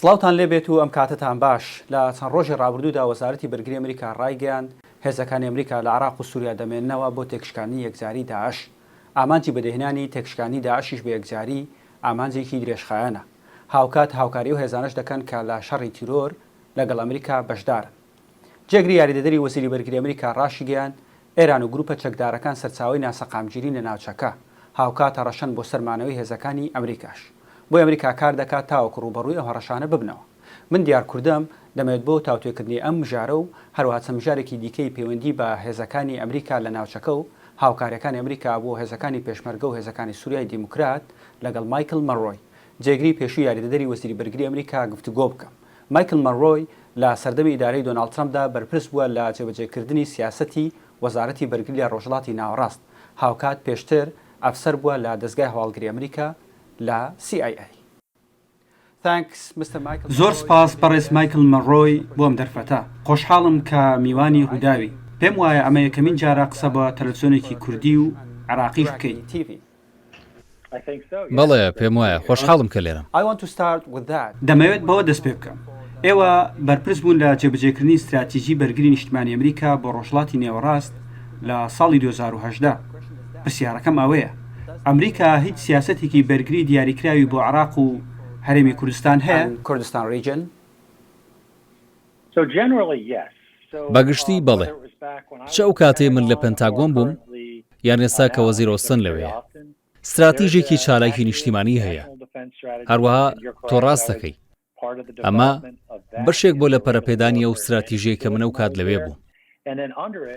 سڵاوتان لێبێت و ئەم کاتەتان باش. لە چەند ڕۆژی ڕابردوودا وەزارەتی بەرگری ئەمریکا ڕایگەیاند، هێزەکانی ئەمریکا لە عێراق و سوریا دەمێننەوە بۆ تێکشکاندنی یەکجاری داعش. ئامانجی بەدیهێنانی تێکشکاندنی داعشیش بە یەکجاری، ئامانجێکی درێژخایەنە. هاوکات هاوکاری ئەو هێزانەش دەکەن کە لە شەڕی تیرۆر لەگەڵ ئەمریکا بەشدارن. جێگری یاریدەدەری وەزیری بەرگری ئەمریکا ڕاشیگەیاند، ئێران و گروپە چەکدارەکان سەرچاوەی ناسەقامگیرین لە ناوچەکە، هاوکات هەڕەشەن بۆ سەر مانەوەی هێزەکانی ئەمریکاش. بۆیە ئەمریکا کار دەکات تاوەکو ڕووبەڕووی ئەو هەڕەشانە ببنەوە. من دیار کوردم، دەمەوێت بۆ تاوتوێکردنی ئەم مژارە و هەروەها چەند مژارێکی دیکەی پەیوەندی بە هێزەکانی ئەمریکا لە ناوچەکە و هاوکارییەکانی ئەمریکا بۆ هێزەکانی پێشمەرگە و هێزەکانی سوریای دیموکرات لەگەڵ مایکل مەلرۆی، جێگری پێشووی یاریدەدەری وەزیری بەرگری ئەمریکا گفتوگۆ بکەم. مایکل مەلرۆی لە سەردەمی ئیدارەی دۆناڵد ترەمپدا بەرپرس بووە لە جێبەجێکردنی سیاسەتی وەزارەتی بەرگری لە ڕۆژهەڵاتی ناوەڕاست، هاوکات پێشتر ئەفسەر بووە لە دەزگای هەواڵگری ئەمریکا لە سی ئای ئەی. زۆر سپاس بەڕێز مایکل مەلرۆی بۆ ئەم دەرفەتە. خۆشحاڵم کە میوانی ڕووداوی. پێم وایە ئەمە یەکەمین جارە قسە بە تەلەفزیۆنێکی کوردی و عێراقیش بکەی. بەڵێ، پێم وایە. خۆشحاڵم کە لێرەم. دەمەوێت بەوە دەست پێ بکەم. ئێوە بەرپرس بوون لە جێبەجێکردنی ستراتیجی بەرگری نیشتمانی ئەمریکا بۆ ڕۆژهەڵاتی نێوەڕاست لە ساڵی 2018. پرسیارەکەم ئەوەیە، ئەمریکا هیچ سیاسەتێکی بەرگری دیاریکراوی بۆ عێراق و هەرێمی کوردستان هەیە؟ بە گشتی بەڵێ. چ ئەو کاتەی من لە پنتاگۆن بووم یان ئێستا کە وەزیر ئۆستن لەوێیە. ستراتیژێکی چالاکی نیشتیمانی هەیە. هەروەها تۆ ڕاست دەکەی. ئەمە بەشێک بووە لە پەرەپێدانی ئەو ستراتیژەی کە من ئەو کات لەوێ بووم.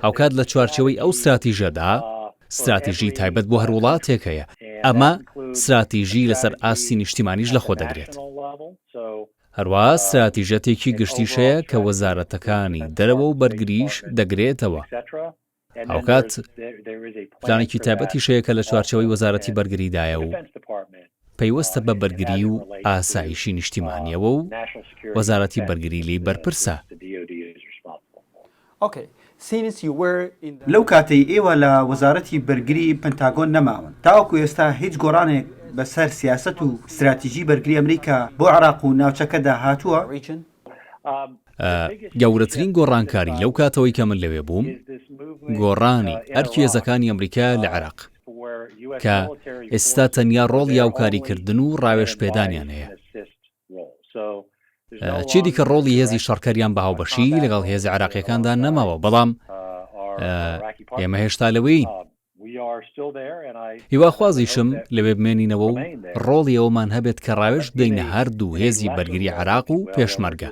هاوکات لە چوارچێوەی ئەو ستراتیژەدا ستراتیژی تایبەت بۆ هەر وڵاتێک هەیە. ئەمە ستراتیژی لەسەر ئاستی نیشتیمانیش لەخۆ دەگرێت. هەروەها ستراتیژەتێکی گشتیش هەیە کە وەزارەتەکانی دەرەوە و بەرگریش دەگرێتەوە. هاوکات پلانێکی تایبەتیش هەیە کە لە چوارچێوەی وەزارەتی بەرگریدایە و پەیوەستە بە بەرگری و ئاسایشی نیشتیمانییەوە و وەزارەتی بەرگری لێی بەرپرسە. لەو کاتەی ئێوە لە وەزارەتی بەرگری پنتاگۆن نەماون تاوەکو ئێستا هیچ گۆڕانێک بەسەر سیاسەت و ستراتیجی بەرگری ئەمریکا بۆ عێراق و ناوچەکەدا هاتووە؟ گەورەترین گۆڕانکاری لەو کاتەوەی کە من لەوێ بووم، گۆڕانی ئەرکی هێزەکانی ئەمریکایە لە عێراق، کە ئێستا تەنیا ڕۆڵی هاوکاریکردن و ڕاوێژپێدانیان هەیە. چیدیکە ڕۆڵی هێزی شەڕکەریان بە هاوبەشی لەگەڵ هێزە عێراقییەکاندا نەماوە، بەڵام ئێمە هێشتا لەوێین. هیواخوازیشم لەوێ بمێنینەوە و ڕۆڵی ئەوەمان هەبێت کە ڕاوێژ بدەینە هەردوو هێزی بەرگری عێراق و پێشمەرگە.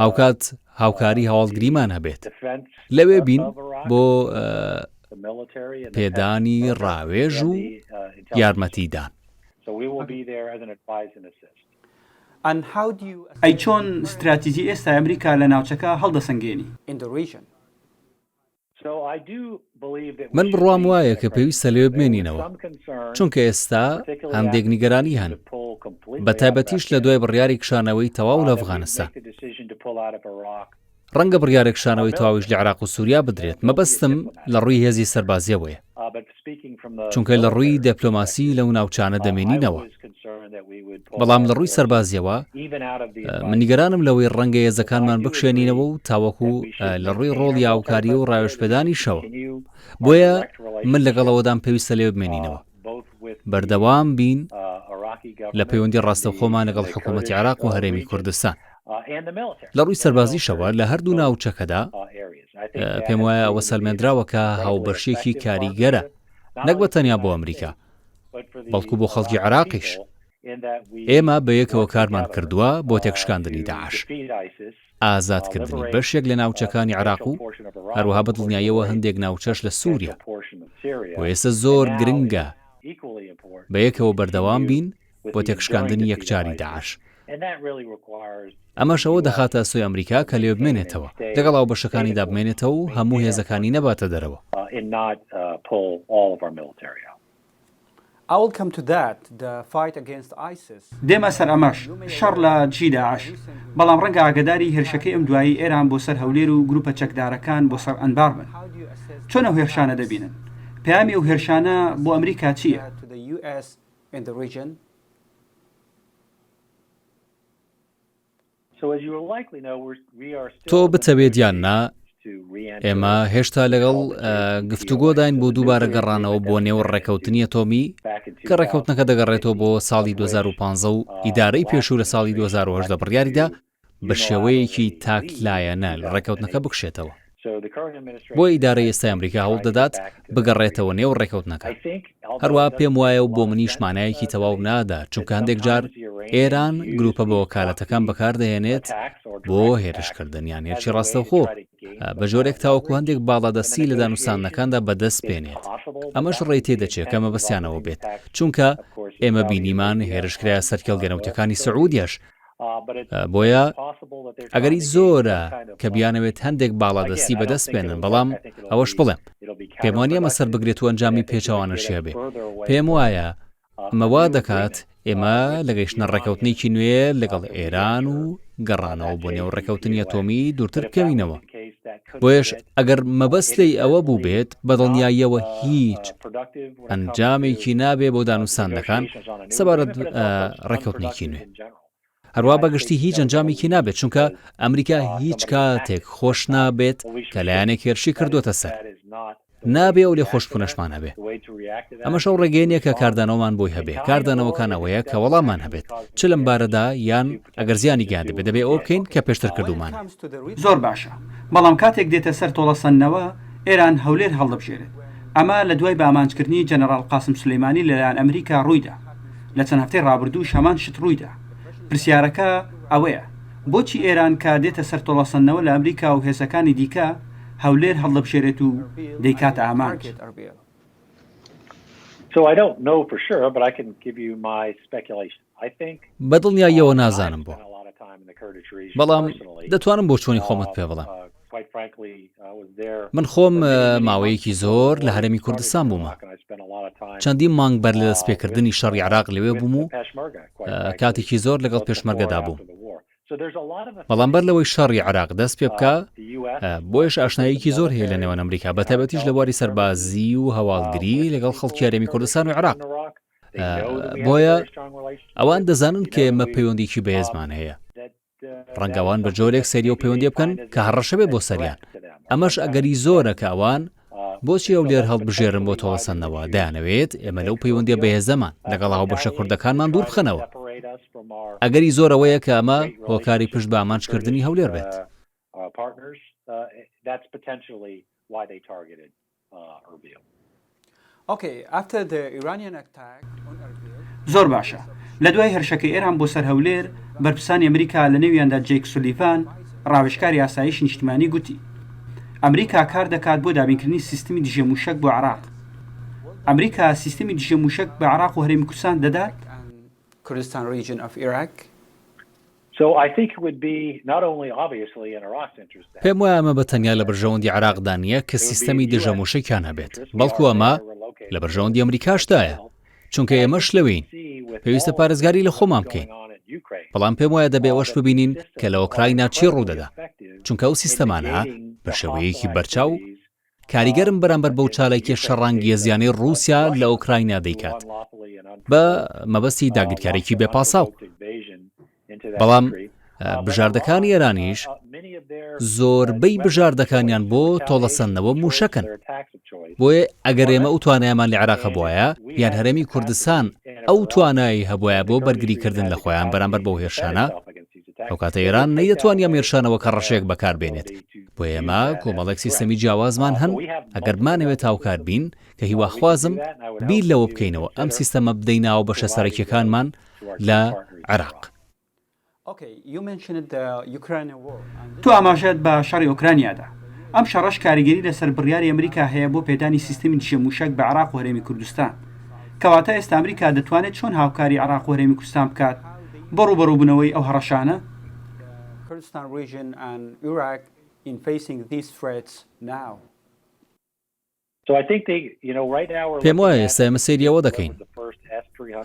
هاوکات هاوکاری هەواڵگریمان هەبێت. لەوێ بین بۆ پێدانی ڕاوێژ و یارمەتیدان. ئەی چۆن ستراتیجی ئێستای ئەمریکا لە ناوچەکە هەڵدەسەنگێنی؟ من بڕوام وایە کە پێویستە لەوێ بمێنینەوە، چونکە ئێستا هەندێک نیگەرانی هەن، بە تایبەتیش لە دوای بڕیاری کشانەوەی تەواو لە ئەفغانستان. ڕەنگە بڕیارێک کشانەوەی تەواویش لە عێراق و سووریا بدرێت، مەبەستم لە ڕووی هێزی سەربازییەوەیە. چونکە لە ڕووی دەپلۆماسی لەو ناوچانە دەمێنینەوە. بەڵام لە ڕووی سەربازیەوە من نیگەرانم لەوەی ڕەنگە هێزەکانمان بکشێنینەوە و تاوەکو لە ڕووی ڕۆڵی هاوکاری و ڕاوێژپێدانیشەوە. بۆیە من لەگەڵەوەدام پێویستە لێ بمێنینەوە. بەردەوام بین لە پەیوەندی ڕاستەوخۆمان لەگەڵ حکوومەتی عێراق و هەرێمی کوردستان. لە ڕووی سەربازیشەوە لە هەردوو ناوچەکەدا پێم وایە ئەوە سەلمێندراوە کە هاوبەشیەکی کاریگەرە نەک بە تەنیا بۆ ئەمریکا بەڵکو بۆ خەڵکی عێراقیش. ئێمە بەیەکەوە کارمان کردووە بۆ تێکشکاندنی داعش، ئازادکردنی بەشێک لە ناوچەکانی عێراق و هەروەها بە دڵنیاییەوە هەندێک ناوچەش لە سووریا. بۆ ئێستا زۆر گرنگە بەیەکەوە بەردەوام بین بۆ تێکشکاندنی یەکجاری داعش. ئەمەش ئەوە دەخاتە ئەستۆی ئەمریکا کە لەوێ بمێنێتەوە، لەگەڵ هاوبەشەکانیدا بمێنێتەوە و هەموو هێزەکانی نەباتە دەرەوە. دێمە سەر ئەمەش، شەڕ لە دژی داعش، بەڵام ڕەنگە ئاگەداری هێرشەکەی ئەم دوایی ئێران بۆ سەر هەولێر و گروپە چەکدارەکان بۆ سەر ئەنبار بن. چۆن ئەو هێرشانە دەبینن؟ پەیامی ئەو هێرشانە بۆ ئەمریکا چییە؟ تۆ بتەوێت یان نا، ئێمە هێشتا لەگەڵ گفتوگۆداین بۆ دووبارە گەڕانەوە بۆ نێو ڕێکەوتنی ئەتۆمی کە ڕێکەوتنەکە دەگەڕێتەوە بۆ ساڵی 2015 و ئیدارەی پێشوو لە ساڵی 2018 بڕیاریدا بە شێوەیەکی تاکلایەنە لە ڕێکەوتنەکە بکشێتەوە. بۆیە ئیدارەی ئێستای ئەمریکا هەوڵ دەدات بگەڕێتەوە نێو ڕێکەوتنەکە. هەروەها پێم وایە و بۆ منیش مانایەکی تەواو نادات، چونکە هەندێک جار ئێران گروپە بە وەکالەتەکان بەکاردەهێنێت بۆ هێرشکردن یان هێرشی ڕاستەوخۆ، بە جۆرێک تاوەکو هەندێک باڵادەستی لە دانوستاندنەکاندا بەدەست بێنێت. ئەمەش ڕێی تێدەچێت کە مەبەستیان ئەوە بێت، چونکە ئێمە بینیمان هێرش کرایە سەر کێڵگە نەوتیەکانی سعودیەش، بۆیە ئەگەری زۆرە کە بیانەوێت هەندێک باڵادەستی بەدەست بێنن، بەڵام ئەوەش بڵێم پێم وانییە ئەمە سەربگرێت و ئەنجامی پێچەوانەشی هەبێ. پێم وایە ئەمە وا دەکات ئێمە لە گەیشتنە ڕێکەوتنێکی نوێ لەگەڵ ئێران و گەڕانەوە بۆ نێو ڕێکەوتنی ئەتۆمی دوورتر بکەوینەوە. بۆیەش ئەگەر مەبەست لێی ئەوە بووبێت، بەدڵنیاییەوە هیچ ئەنجامێکی نابێ بۆ دانوستاندنەکان سەبارەت ڕێککەوتنێکی نوێ. هەروا بەگشتی هیچ ئەنجامێکی نابێت، چونکە ئەمریکا هیچ کاتێک خۆش نابێت کە لایەنێک هێرشی کردووەتە سەر. نابێ ئەو لێخۆشبوونەشمان هەبێ. ئەمەش ئەو ڕێگەیە نییە کە کاردانەوەمان بۆی هەبێ، کاردانەوەکان ئەوەیە کە وەڵاممان هەبێت، چ لەم بارەدا یان ئەگەر زیانی گەیاندبێ دەبێ ئەوە بکەین کە پێشتر کردوومانە. زۆر باشە، بەڵام کاتێک دێتە سەر تۆڵەسەندنەوە، ئێران هەولێر هەڵدەبژێرێت. ئەمە لە دوای بەئامانجکردنی جەنەڕاڵ قاسم سولەیمانی لەلایەن ئەمریکا ڕوویدا. لە چەند هەفتەی ڕابردووش هەمان شت ڕوویدا. پرسیارەکە ئەوەیە، بۆچی ئێران کە دێتە سەر تۆڵەسەندنەوە لە ئەمریکا و هێزەکانی دیکە، هەولێر هەڵدەبژێرێت و دەیکاتە ئامانج؟ بە دڵنیاییەوە نازانم بۆ، بەڵام دەتوانم بۆچوونی خۆمت پێ بڵێم. من خۆم ماوەیەکی زۆر لە هەرێمی کوردستان بوومە. چەندین مانگ بەر لە دەستپێکردنی شەڕی عێراق لەوێ بووم و کاتێکی زۆر لەگەڵ پێشمەرگەدا بووم. بەڵام بەر لەوەی شەڕی عێراق دەست پێ بکا بۆیەش ئاشناییەکی زۆر هەیە لە نێوان ئەمریکا بە تایبەتیش لە بواری سەربازی و هەواڵگری لەگەڵ خەڵکی هەرێمی کوردستان و عێراق بۆیە ئەوان دەزانن کە ئێمە پەیوەندیکی بەهێزمان هەیە ڕەنگە ئەوان بە جۆرێک سەیری ئەو پەیوەندیە بکەن کە هەڕەشە بێت بۆ سەریان ئەمەش ئەگەری زۆرە کە ئەوان بۆچی هەولێر هەڵبژێرن بۆ تۆڵەسەندنەوە؟ دەیانەوێت ئێمە لەو پەیوەندییە بەهێزەمان لەگەڵ هاوبەشە کوردەکانمان دوور بخەنەوە. ئەگەری زۆر ئەوەیە کە ئەمە هۆکاری پشت بە ئامانجکردنی هەولێر بێت. زۆر باشە. لە دوای هێرشەکەی ئێران بۆ سەر هەولێر، بەرپرسانی ئەمریکا لە نێویاندا جەیک سولیڤان، ڕاوێژکاری ئاسایشی نیشتیمانی گوتی، ئەمریکا کار دەکات بۆ دابینکردنی سیستمی دژە مووشەک بۆ عێراق. ئەمریکا سیستمی دژە مووشەک بە عێراق و هەرێمی کوردستان دەدات؟ پێم وایە ئەمە بە تەنیا لە بەرژەوەندی عێراقدا نییە کە سیستەمی دژە مووشەکیان هەبێت، بەڵکو ئەمە لە بەرژەوەندی ئەمریکاشدایە، چونکە ئێمەش لەوێین، پێویستە پارێزگاری لە خۆمان بکەین. بەڵام پێم وایە دەبێ ئەوەش ببینین کە لە ئۆکراینا چی ڕوودەدا، چونکە ئەو سیستەمانە بە شێوەیەکی بەرچاو کاریگەرن بەرامبەر بەو چالاکیە شەڕانگێزیانەی ڕووسیا لە ئۆکراینا دەیکات بە مەبەستی داگیرکاریی بێ پاساو. بەڵام بژاردەکانی ئێرانیش زۆربەی بژاردەکانیان بۆ تۆڵەسەندنەوە مووشەکن. بۆیە ئەگەر ئێمە ئەو توانایەمان لە عێراق هەبوایە یان هەرێمی کوردستان ئەو توانایەی هەبوایە بۆ بەرگریکردن لە خۆیان بەرامبەر بەو هێرشانە، ئەوکاتە ئێران نەیدەتوانی ئەم هێرشانە وەک هەڕەشەیەک بەکار بێنێت. بۆیە ئێمە کۆمەڵێک سیستەمی جیاوازمان هەن، ئەگەر بمانەوێت هاوکار بین، کە هیواخوازم بیر لەوە بکەینەوە ئەم سیستەمە بدەینە هاوبەشە سەرەکییەکانمان لە عێراق. تۆ ئاماژەت بە شەڕی ئۆکرانیا دا. ئەم شەڕەش کاریگەری لەسەر بڕیاری ئەمریکا هەیە بۆ پێدانی سیستمی دژە مووشەک بە عێراق و هەرێمی کوردستان. کەواتە ئێستا ئەمریکا دەتوانێت چۆن هاوکاری عێراق و هەرێمی کوردستان بکات بۆ ڕووبەڕووبوونەوەی ئەو هەڕەشانە؟ پێم وایە ئێستا ئێمە سەیری ئەوە دەکەین.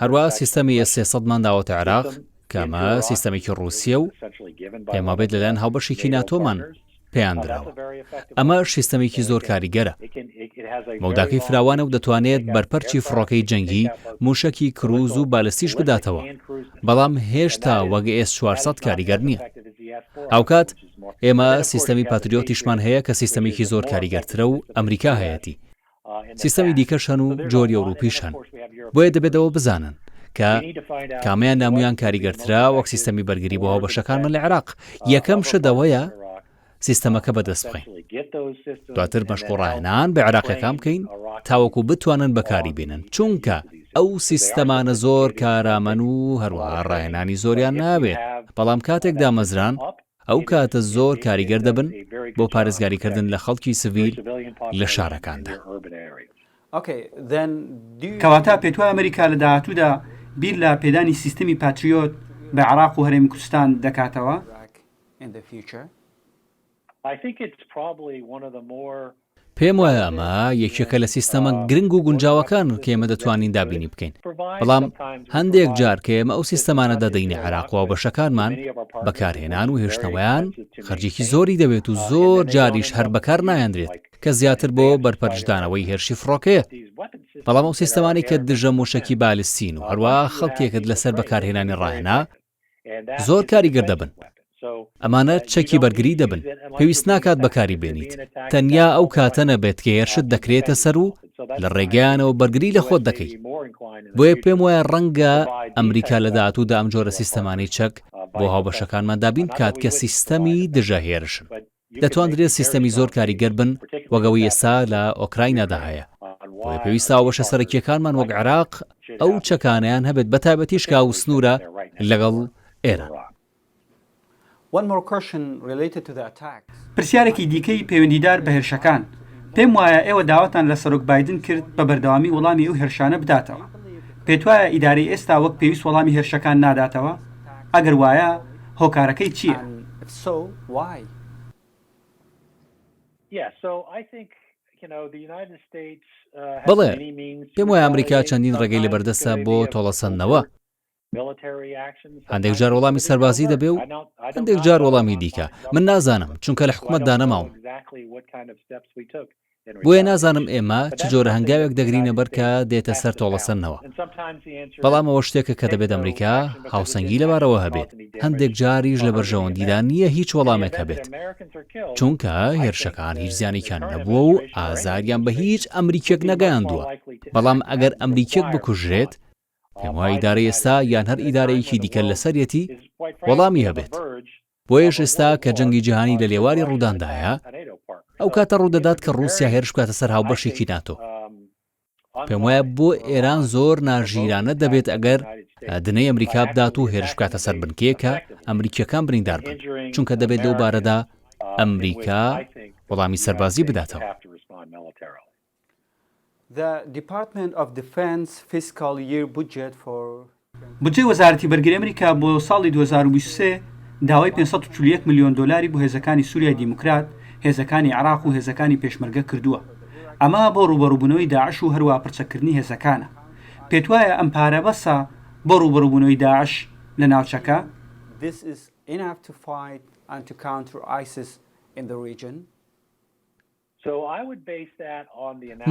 هەروەها سیستەمی ئێس 300 مان داوەتە عێراق کە ئەمە سیستەمێکی ڕووسییە و پێم وابێت لەلایەن هاوبەشێکی ناتۆمان پێیان دراوە. ئەمە سیستەمێکی زۆر کاریگەرە. مەوداکەی فراوانە و دەتوانێت بەرپەرچی فڕۆکەی جەنگی، مووشەکی کروز و بالستیش بداتەوە، بەڵام هێشتا وەک ئێس 400 کاریگەر نییە. هاوکات ئێمە سیستەمی پاتریۆتیشمان هەیە کە سیستەمێکی زۆر کاریگەرترە و ئەمریکا هەیەتی. سیستەمی دیکەش هەن و جۆری ئەوروپیش هەن. بۆیە دەبێت ئەوە بزانن کە کامەیان لە هەموویان کاریگەرترە وەک سیستەمی بەرگری بۆ هاوبەشەکانمان لە عێراق. یەکەم شت ئەوەیە سیستەمەکە بەدەست بخەین. دواتر مەشق و ڕاهێنان بە عێراقیەکان بکەین تاوەکو بتوانن بەکاری بێنن، چونکە ئەو سیستەمانە زۆر کارامەن و هەروەها ڕاهێنانی زۆریان ناوێت، بەڵام کاتێک دامەزران ئەو کاتە زۆر کاریگەر دەبن بۆ پارێزگاریکردن لە خەڵکی سڤیل لە شارەکاندا. کەواتە پێتوایە ئەمریکا لە داهاتوودا بیر لە پێدانی سیستەمی پاتریۆت بە عێراق و هەرێمی کوردستان دەکاتەوە؟ پێم وایە ئەمە یەکێکە لە سیستەمە گرنگ و گونجاوەکان کە ئێمە دەتوانین دابینی بکەین، بەڵام هەندێک جار کە ئێمە ئەو سیستەمانە دەدەینە عێراق و هاوبەشەکانمان، بەکارهێنان و هێشتنەوەیان خەرجێکی زۆری دەوێت و زۆر جاریش هەر بەکار نایەندرێت کە زیاتر بۆ بەرپەرچدانەوەی هێرشی فڕۆکەیە. بەڵام ئەو سیستەمانەی کە دژە مووشەکی بالستین و هەروەها خەڵکێکت لەسەر بەکارهێنانی ڕاهێنا، زۆر کاریگەر دەبن. ئەمانە چەکی بەرگری دەبن، پێویست ناکات بەکاری بێنیت، تەنیا ئەو کاتە نەبێت کە هێرشت دەکرێتە سەر و لە ڕێگەیانەوە بەرگری لە خۆت دەکەی. بۆیە پێم وایە ڕەنگە ئەمریکا لە داهاتوودا ئەم جۆرە سیستەمانەی چەک بۆ هاوبەشەکانمان دابین بکات کە سیستەمی دژە هێرشن. دەتواندرێت سیستەمی زۆر کاریگەر بن وەک ئەوەی ئێستا لە ئۆکراینادا هەیە. بۆیە پێویستە هاوبەشە سەرەکییەکانمان وەک عێراق ئەو چەکانەیان هەبێت بەتایبەتیش کە هاوسنوورە لەگەڵ ئێران. پرسیارێکی دیکەی پەیوەندیدار بە هێرشەکان، پێم وایە ئێوە داواتان لە سەرۆک بایدن کرد بە بەردەوامی وەڵامی ئەو هێرشانە بداتەوە. پێتوایە ئیدارەی ئێستا وەک پێویست وەڵامی هێرشەکان ناداتەوە؟ ئەگەر وایە، هۆکارەکەی چییە؟ بەڵێ، پێم وایە ئەمریکا چەندین ڕێگەی لەبەردەستە بۆ تۆڵەسەندنەوە. هەندێک جار وەڵامی سەربازی دەبێ و هەندێک جار وەڵامی دیکە. من نازانم، چونکە لە حکومەتدا نەماوم. بۆیە نازانم ئێمە چ جۆرە هەنگاوێک دەگرینە بەر کە دێتە سەر تۆڵەسەندنەوە. بەڵام ئەوە شتێکە کە دەبێت ئەمریکا هاوسەنگی لەبارەوە هەبێت، هەندێک جاریش لە بەرژەوەندیدا نییە هیچ وەڵامێک هەبێت، چونکە هێرشەکان هیچ زیانێکیان نەبووە و ئازاریان بە هیچ ئەمریکییەک نەگەیاندووە، بەڵام ئەگەر ئەمریکییەک بکوژرێت، پێم وایە ئیدارەی ئێستا یان هەر ئیدارەیەکی دیکە لەسەریەتی وەڵامی هەبێت. بۆیەش ئێستا کە جەنگی جیهانی لە لێواری ڕووداندایە، ئەو کاتە ڕوودەدات کە ڕووسیا هێرش بکاتە سەر هاوبەشێکی ناتۆ. پێم وایە بۆ ئێران زۆر ناژیرانە دەبێت ئەگەر دنەی ئەمریکا بدات و هێرش بکاتە سەر بنکەیەک کە ئەمریکییەکان بریندار بن، چونکە دەبێت لەو بارەدا ئەمریکا وەڵامی سەربازی بداتەوە. بودجەی وەزارەتی بەرگری ئەمریکا بۆ ساڵی 2023 داوای 541 ملیۆن دۆلاری بۆ هێزەکانی سوریای دیموکرات، هێزەکانی عێراق و هێزەکانی پێشمەرگە کردووە. ئەمە بۆ ڕووبەڕووبوونەوەی داعش و هەروەها پڕچەککردنی هێزەکانە. پێتوایە ئەم پارە بەسە بۆ ڕووبەڕووبوونەوەی داعش لە ناوچەکە؟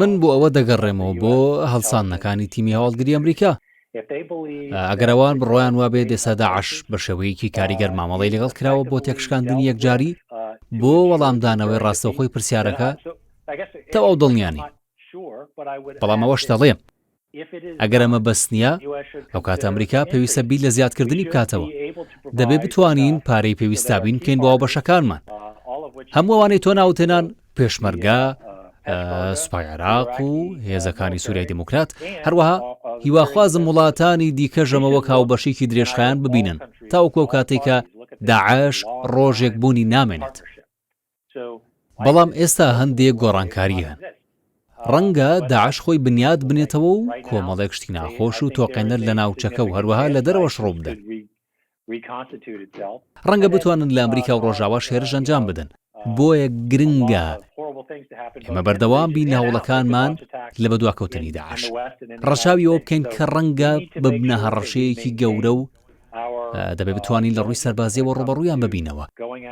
من بۆ ئەوە دەگەڕێمەوە بۆ هەڵساندنەکانی تیمی هەواڵگری ئەمریکا. ئەگەر ئەوان بڕوایان وابێت ئێستا داعش بە شێوەیەکی کاریگەر مامەڵەی لەگەڵ کراوە بۆ تێکشکاندنی یەکجاری بۆ وەڵامدانەوەی ڕاستەوخۆی پرسیارەکە تەواو دڵنیا نیم. بەڵام ئەوەش دەڵێم ئەگەر ئەمە بەس نییە، ئەوکاتە ئەمریکا پێویستە بیر لە زیادکردنی بکاتەوە. دەبێ بتوانین پارەی پێویست دابین بکەین بۆ هاوبەشەکانمان. هەموو ئەوانەی تۆ ناوت هێنان، پێشمەرگە، سوپای عێراق و هێزەکانی سووریای دیموکرات، هەروەها هیواخوازم وڵاتانی دیکەش ئەمە وەک هاوبەشێکی درێژخایەن ببینن تاوەکو ئەو کاتەی کە داعش ڕۆژێک بوونی نامێنێت. بەڵام ئێستا هەندێک گۆڕانکاری هەن. ڕەنگە داعش خۆی بنیات بنێتەوە و کۆمەڵێک شتی ناخۆش و تۆقێنەر لە ناوچەکە و هەروەها لە دەرەوەش ڕووبدەن. ڕەنگە بتوانن لە ئەمریکا و ڕۆژاواش هێرش ئەنجام بدەن. بۆیە گرنگە ئێمە بەردەوام بین لە هەوڵەکانمان لە بەدواکەوتنی داعش. ڕەچاوی ئەوە بکەین کە ڕەنگە ببنە هەڕەشەیەکی گەورە و دەبێ بتوانین لە ڕووی سەربازیەوە ڕوبەڕوویان ببینەوە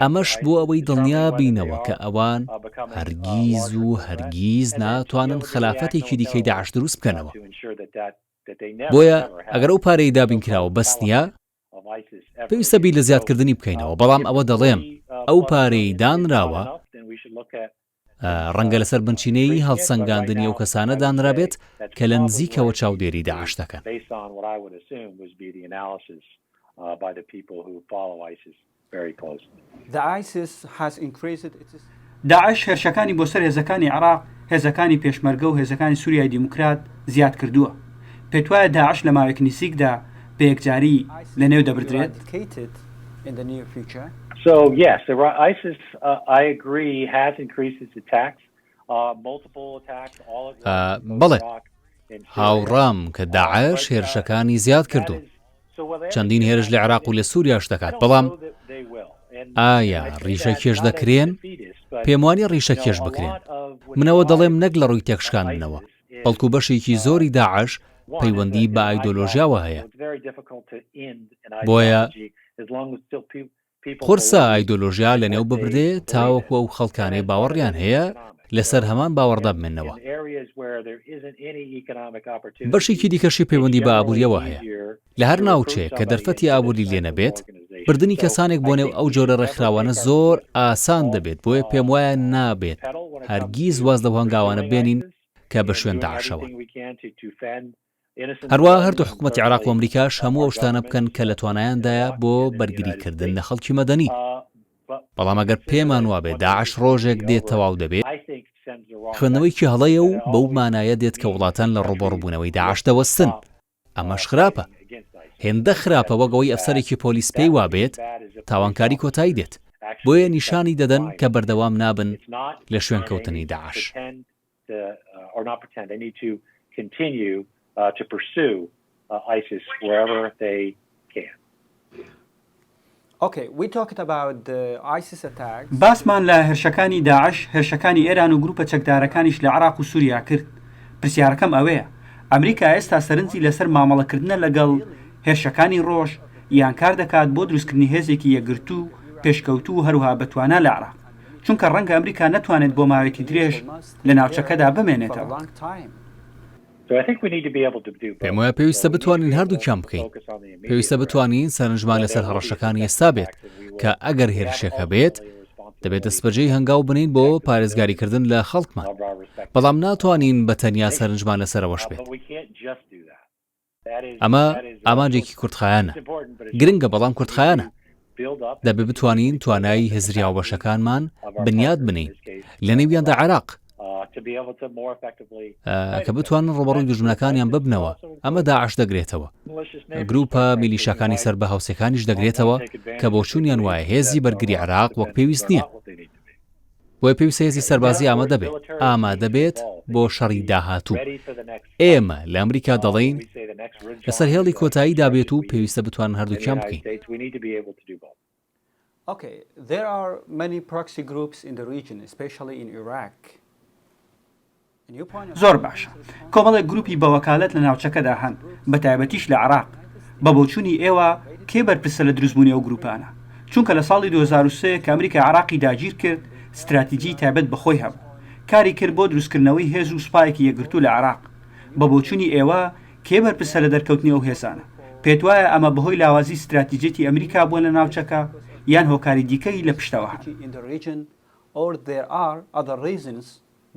ئەمەش بۆ ئەوەی دڵنیا بینەوە کە ئەوان هەرگیز و هەرگیز ناتوانن خەلافەتێکی دیکەی داعش دروست بکەنەوە بۆیە ئەگەر ئەو پارەی دابین کراوە بەس نییە. پێویستە بیر لە زیادکردنی بکەینەوە، بەڵام ئەوە دەڵێم ئەو پارەیەی دانراوە، ڕەنگە لەسەر بنچینەی هەڵسەنگاندنی ئەو کەسانە دانرابێت کە لە نزیکەوە چاودێری داعش دەکەن. داعش هێرشەکانی بۆ سەر هێزەکانی عێراق، هێزەکانی پێشمەرگە و هێزەکانی سوریای دیموکرات زیاد کردووە. پێتوایە داعش لە ماوەیەکی نزیکدا بە یەکجاری لەنێو دەبردرێت؟ بەڵێ، هاوڕام کە داعش هێرشەکانی زیاد کردوون. چەندین هێرش لە عێراق و لە سووریاش دەکات، بەڵام ئایا ڕیشەکێش دەکرێن؟ پێموانیە ڕیشەکێش بکرێن. من ئەوە دەڵێم نەک لە ڕووی تێکشکاندنەوە، بەڵکو بەشێکی زۆری داعش پەیوەندی بە ئایدۆلۆژیاوە هەیە. بۆیە قورسە ئایدۆلۆژیا لەنێو ببردێ تاوەکو ئەو خەڵکانەی باوەڕیان هەیە لەسەر هەمان باوەڕدا بمێننەوە. بەشێکی دیکەشی پەیوەندی بە ئابوورییەوە هەیە. لە هەر ناوچەیەک کە دەرفەتی ئابووری لێ نەبێت، بردنی کەسانێک بۆ نێو ئەو جۆرە ڕێکخراوانە زۆر ئاسان دەبێت، بۆیە پێموایە نابێت هەرگیز واز لەو هەنگاوانە بێنین کە بە شوێن داعشەوەن. هەروەها هەردوو حکومەتی عێراق و ئەمریکاش هەموو ئەو شتانە بکەن کە لە توانایاندایە بۆ بەرگریکردن لە خەڵکی مەدەنی. بەڵام ئەگەر پێمان وابێت داعش ڕۆژێک دێت تەواو دەبێت، خوێندنەوەیەکی هەڵەیە و بەو مانایە دێت کە وڵاتان لە ڕووبەڕووبوونەوەی داعش دەوەستن. ئەمەش خراپە. هێندە خراپە وەک ئەوەی ئەفسەرێکی پۆلیس پێی وابێت تاوانکاری کۆتایی دێت. بۆیە نیشانی دەدەن کە بەردەوام نابن لە شوێنکەوتنی داعش. باسمان لە هێرشەکانی داعش، هێرشەکانی ئێران و گروپە چەکدارەکانیش لە عێراق و سوریا کرد. پرسیارەکەم ئەوەیە، ئەمریکا ئێستا سەرنجی لەسەر مامەڵەکردنە لەگەڵ هێرشەکانی ڕۆژ، یان کار دەکات بۆ دروستکردنی هێزێکی یەکگرتوو، پێشکەوتوو و هەروەها بەتوانا لە عێراق؟ چونکە ڕەنگە ئەمریکا نەتوانێت بۆ ماوەیەکی درێژ لە ناوچەکەدا بمێنێتەوە. پێم وایە پێویستە بتوانین هەردووکیان بکەین. پێویستە بتوانین سەرنجمان لەسەر هەڕەشەکانی ئێستا بێت، کە ئەگەر هێرشێک هەبێت، دەبێت دەستبەجێ هەنگاو بنێین بۆ پارێزگاریکردن لە خەڵکمان. بەڵام ناتوانین بە تەنیا سەرنجمان لەسەر ئەوەش بێت. ئەمە ئامانجێکی کورتخایەنە. گرنگە بەڵام کورتخایەنە. دەبێ بتوانین توانای هزری هاوبەشەکانمان بنیات بنێین، لەنێویاندا عێراق، کە بتوانن ڕووبەڕووی دوژمنەکانیان ببنەوە، ئەمە داعش دەگرێتەوە، گرووپە میلیشاکانی سەر بە هاوسێکانیش دەگرێتەوە کە بۆچوونیان وایە هێزی بەرگری عێراق وەک پێویست نییە. بۆیە پێویستە هێزی سەربازی ئامادە بێت، ئامادە بێت بۆ شەڕی داهاتوو. ئێمە لە ئەمریکا دەڵێین لەسەر هێڵی کۆتاییدا بێت و پێویستە بتوانن هەردووکیان بکەین. زۆر باشە. کۆمەڵێک گروپی بەوەکالەت لە ناوچەکەدا هەن، بەتایبەتیش لە عێراق. بە بۆچوونی ئێوە کێ بەرپرسە لە دروستبوونی ئەو گروپانە؟ چونکە لە ساڵی 2003 کە ئەمریکا عێراقی داگیرکرد، ستراتیجیی تایبەت بە خۆی هەبوو. کاری کرد بۆ دروستکردنەوەی هێز و سوپایەکی یەکگرتوو لە عێراق. بە بۆچوونی ئێوە کێ بەرپرسە لە دەرکەوتنی ئەو هێزانە؟ پێتوایە ئەمە بەهۆی لاوازی ستراتیجیەتی ئەمریکا بووە لە ناوچەکە یان هۆکاری دیکەی لە پشتەوە هەن؟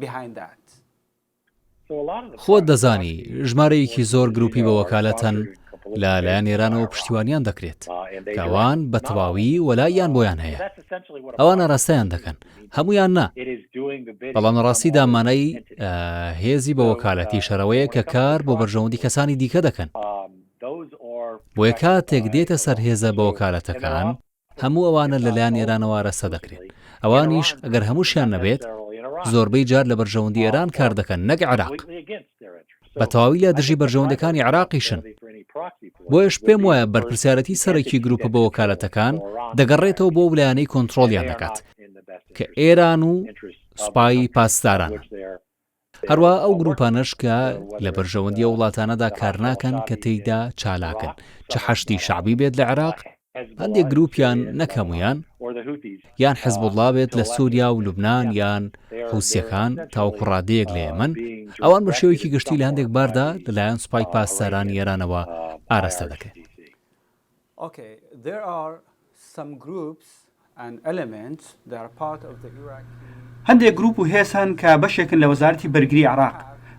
behind that. خۆت دەزانی ژمارەیەکی زۆر گروپی بە وەکالەت هەن لە لایەن ئێرانەوە پشتیوانیان دەکرێت کە ئەوان بە تەواوی وەلاییان بۆیان هەیە ئەوان ئاراستەیان دەکەن هەمویان نا بەڵام لە ڕاستیدا مانای هێزی بە وەکالەتی شەرەوەیە کە کار بۆ بەرژەوەندی کەسانی دیکە دەکەن بۆیە کاتێک دێتە سەر هێزە بە وەکالەتەکان هەموو ئەوانە لەلایەن ئێرانەوە ئاراستە دەکرێن، ئەوانیش ئەگەر هەمووشیان نەبێت، زۆربەی جار لە بەرژەوەندی ئێران کار دەکەن نەک عێراق، بە تەواوی لە دژی بەرژەوەندەکانی عێراقیشن، بۆیەش پێم وایە بەرپرسیارەتی سەرەکی گروپە بەوەکالەتەکان دەگەڕێتەوە بۆ ئەو لایەنەی کۆنترۆڵیان دەکات کە ئێران و سوپای پاسدارانن. هەروەها ئەو گروپانەش کە لە بەرژەوەندی ئەو وڵاتانەدا کارناکەن کە تێیدا چالاکن، چ حەشدی شەعبی بێت لە عێراق، هەندێک گروپیان نەک هەموویان، یان حزبوڵڵا بێت لە سووریا و لوبنان یان حوسییەکان تاوەکو ڕادەیەک لە یەمەن، ئەوان بە شێوەیەکی گشتی لە هەندێک باردا لەلایەن سوپای پاسدارانی ئێرانەوە ئاراستە دەکرێن. هەندێک گروپ و هێز هەن کە بەشێکن لە وەزارەتی بەرگری عێراق،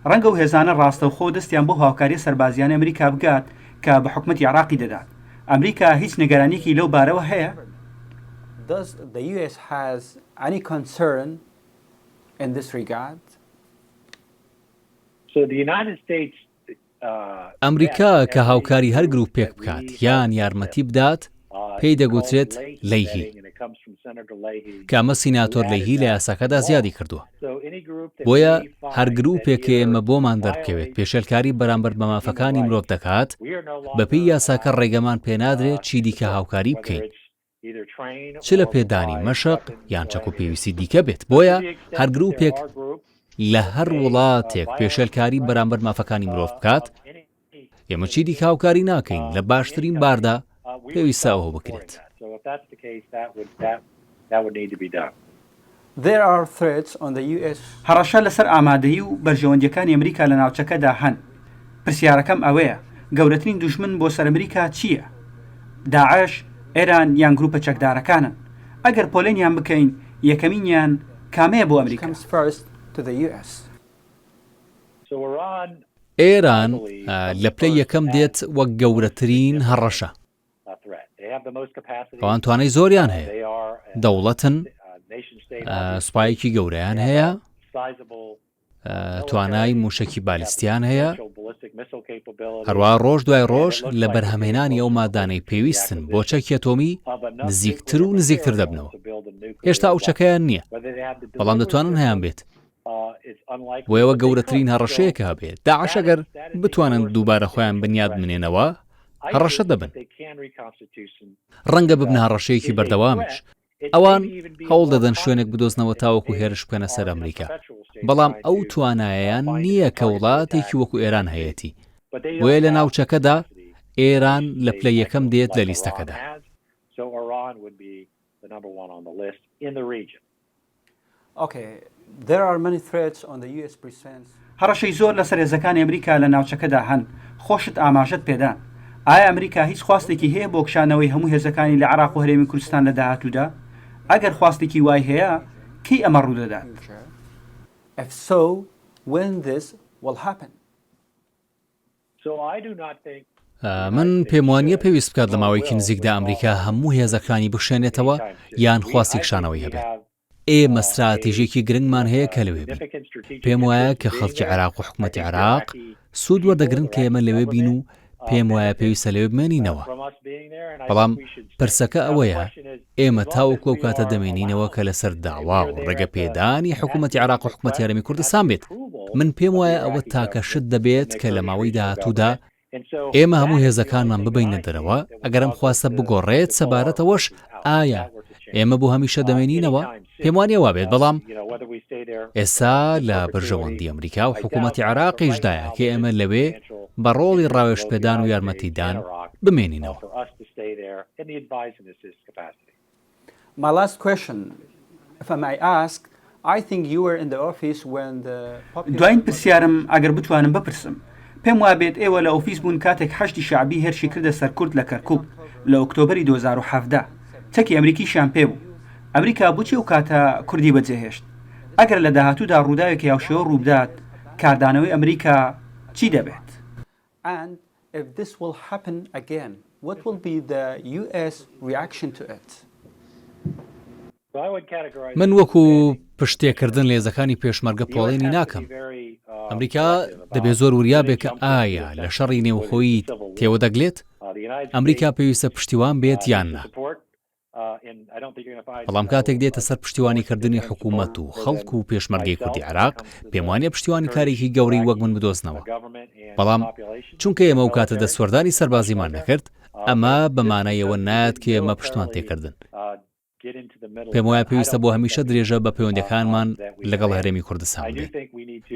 ڕەنگە ئەو هێزانە ڕاستەوخۆ دەستیان بەو هاوکارییە سەربازییانەی ئەمریکا بگات کە بە حکومەتی عێراقی دەدات. ئەمریکا هیچ نیگەرانییەکی لەو بارەوە هەیە؟ Does the US has any concern in this regard? ئەمریکا کە هاوکاری هەر گروپێک بکات یان یارمەتی بدات پێی دەگوترێت لەیهی کە ئەمە سیناتۆر لەیهی لە یاساکەدا زیادی کردووە بۆیە هەر گروپێک کە ئێمە بۆمان دەربکەوێت پێشێلکاری بەرامبەر بە مافەکانی مرۆڤ دەکات بەپێی یاساکە ڕێگەمان پێنادرێت چیدیکە هاوکاری بکەین چ لە پێدانی مەشق یان چەک و پێویستی دیکە بێت، بۆیە هەر گروپێک لە هەر وڵاتێک پێشێلکاری بەرامبەر مافەکانی مرۆڤ بکات، ئێمە چیدیکە هاوکاری ناکەین، لە باشترین باردا پێویستە ئەوە بکرێت. There are threats on the US. هەڕەشە لەسەر ئامادەیی و بەرژەوەندییەکانی ئەمریکا لە ناوچەکەدا هەن. پرسیارەکەم ئەوەیە، گەورەترین دوژمن بۆ سەر ئەمریکا چییە؟ داعش، ئێران یان گروپە چەکدارەکانن؟ ئەگەر پۆلێنیان بکەین، یەکەمینیان کامەیە بۆ ئەمریکا؟ comes first to the US. ئێران لە پلەی یەکەم دێت وەک گەورەترین هەڕەشە. ئەوان توانای زۆریان هەیە، دەوڵەتن، سوپایەکی گەورەیان هەیە، توانای موشەکی بالیستیان هەیە، هەروە ڕۆژ دوای ڕۆژ لە بەرهەمهێنانی ئەو مادانەی پێویستن بۆ چەکی ئەتۆمی نزیکتر و نزیکتر دەبنەوە. هێشتا ئەو چەکەیان نییە، بەڵام دەتوانن هەیان بێت. بۆیە وەک گەورەترین هەڕەشەیە کە هەبێت، داعش ئەگەر بتوانن دووبارە خۆیان بنیات بنێنەوە، هەڕەشە دەبن. ڕەنگە ببنە هەڕەشەیەکی بەردەوامیش. ئەوان هەوڵ دەدەن شوێنێک بدۆزنەوە تاوەکو هێرش بکەنە سەر ئەمریکا، بەڵام ئەو توانایەیان نییە کە وڵاتێکی وەکو ئێران هەیەتی. بۆیە لە ناوچەکەدا ئێران لە پلەی یەکەم دێت لە لیستەکەدا. هەڕەشەی زۆر لەسەر هێزەکانی ئەمریکا لە ناوچەکەدا هەن، خۆشت ئاماژەت پێدان. ئایا ئەمریکا هیچ خواستێکی هەیە بۆ کشانەوەی هەموو هێزەکانی لە عێراق و هەرێمی کوردستان لە داهاتوودا؟ ئەگەر خواستێکی وای هەیە، کەی ئەمە ڕوودەدات؟ من پێموانییە پێویست بکات لە ماوەیەکی نزیکدا ئەمریکا هەموو هێزەکانی بکشێنێتەوە یان خواستی کشانەوەی هەبێت. ئێمە ستراتیژێکی گرنگمان هەیە کە لەوێ بین. پێم وایە کە خەڵکی عێراق و حکومەتی عێراق سوود وەردەگرن کە ئێمە لەوێ بین و پێم وایە پێویستە لەوێ بمێنینەوە. بەڵام پرسەکە ئەوەیە ئێمە تاوەکو ئەو کاتە دەمێنینەوە کە لەسەر داوا و ڕێگەپێدانی حکوومەتی عێراق و حکوومەتی هەرێمی کوردستان بێت. من پێم وایە ئەوە تاکە شت دەبێت کە لە ماوەی داهاتوودا ئێمە هەموو هێزەکانمان ببەینە دەرەوە، ئەگەر ئەم خواستە بگۆڕێت سەبارەت ئەوەش ئایا ئێمە بۆ هەمیشە دەمێنینەوە؟ پێم وانییە وابێت، بەڵام ئێستا لە بەرژەوەندی ئەمریکا و حکوومەتی عێراقیشدایە کە ئێمە لەوێ بە ڕۆڵی ڕاوێژپێدان و یارمەتیدان بمێنینەوە. My last question, if I may ask, I think you were in the office when the popular دوایین پرسیارم ئەگەر بتوانم بپرسم، پێم وابێت ئێوە لە ئۆفیس بوون کاتێک حەشدی شەعبی هێرشی کردە سەر کورد لە کەرکوک لە ئۆکتۆبەری 2017، چەکی ئەمریکیشیان پێ بوو. ئەمریکا بۆچی ئەو کاتە کوردی بەجێهێشت؟ ئەگەر لە داهاتوودا ڕووداوێکی هاوشێوە ڕووبدات، کاردانەوەی ئەمریکا چی دەبێت؟ And if this will happen again, what will be the US reaction to it? من وەکو پشتێکردن لە هێزەکانی پێشمەرگە پۆڵێنی ناکەم. ئەمریکا دەبێ زۆر وریا بێ کە ئایا لە شەڕی نێوخۆیی تێوەدەگلێت؟ ئەمریکا پێویستە پشتیوان بێت یان نا؟ بەڵام کاتێک دێتە سەر پشتیوانیکردنی حکوومەت و خەڵک و پێشمەرگەی کوردی عێراق، پێموانیە پشتیوانیکارێکی گەورەی وەک من بدۆزنەوە. بەڵام چونکە ئێمە ئەو کاتە دەستوەردانی سەربازیمان نەکرد، ئەمە بە مانای ئەوە نایەت کە ئێمە پشتمان تێکردن. پێموایە پێویستە بۆ هەمیشە درێژە بە پەیوەندیەکانمان لەگەڵ هەرێمی کوردستان بدەین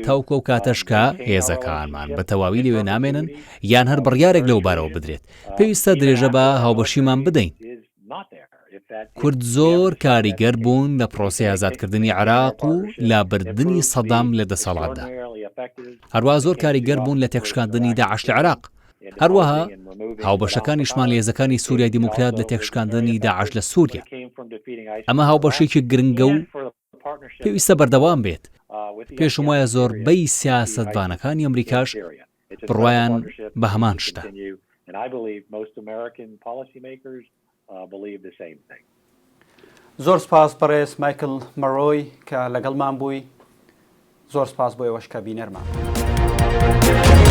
تاوکو ئەو کاتەش کە هێزەکانمان بە تەواوی لەوێ نامێنن یان هەر بڕیارێک لەو بارەوە بدرێت پێویستە درێژە بە هاوبەشیمان بدەین. کورد زۆر کاریگەر بوون لە پرۆسەی ئازادکردنی عێراق و لابردنی سەدام لە دەسەڵاتدا. هەروا زۆر کاریگەر بوون لە تێکشکاندنی داعش لە عێراق. هەروەها هاوبەشەکانیشمان لە هێزەکانی سوریای دیموکرات لە تێکشکاندنی داعش لە سوریا. ئەمە هاوبەشییەکی گرنگە و پێویستە بەردەوام بێت. پێشم وایە زۆربەی سیاسەتڤانەکانی ئەمریکاش بڕوایان بە هەمان شتە. زۆر سپاس بەڕێز مایکل مەرۆی کە لەگەڵمان بووی. زۆر سپاس بۆ ئێوەش کە بینەرمان بوون.